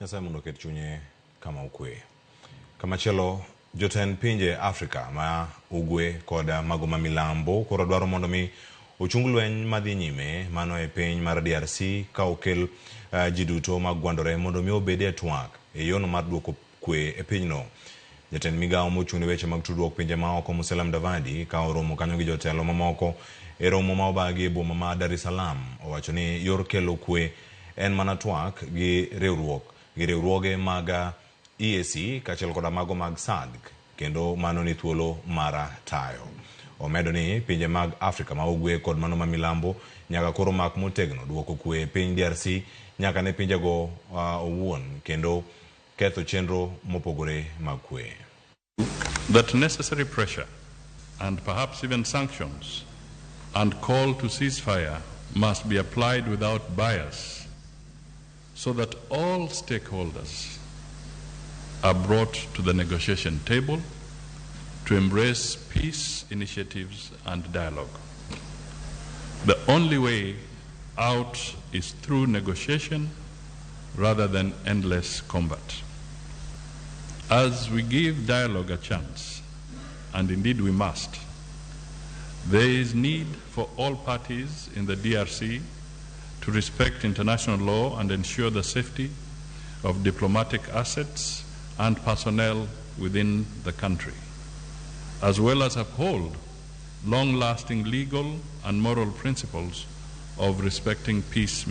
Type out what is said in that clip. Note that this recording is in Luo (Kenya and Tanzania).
Nyasaye mondo oket chunye kama okwe. Kamachielo, jotend pinje Afrika ma ugwe kod mago ma milambo koro dwaro mondo mi ochung lweny madhi nyime mano e piny mar DRC ka okel ji duto magwandore mondo mi obed e twak e yono mar duoko kwe e pinyno. Jatend migawo mochung' ne weche mag tudruok pinje maoko Musalia Mudavadi ka oromo kanyo gi jotelo mamoko e romo ma obagi e boma ma Dar es Salaam owacho ni yor kelo kwe en mana twak gi riwruok gi riwruoge mag EAC kaachiel koda mago mag SADC kendo mano ni thuolo mar tayo. Omedo ni pinje mag Afrika ma ugwe kod mano ma milambo nyaka koro mak motegno duoko kwe e piny DRC nyaka ne pinjego owuon kendo ketho chenro mopogore mag kwe. That necessary pressure and perhaps even sanctions and call to ceasefire must be applied without bias so that all stakeholders are brought to the negotiation table to embrace peace initiatives and dialogue. The only way out is through negotiation rather than endless combat. As we give dialogue a chance, and indeed we must, there is need for all parties in the DRC to respect international law and ensure the safety of diplomatic assets and personnel within the country, as well as uphold long-lasting legal and moral principles of respecting peace.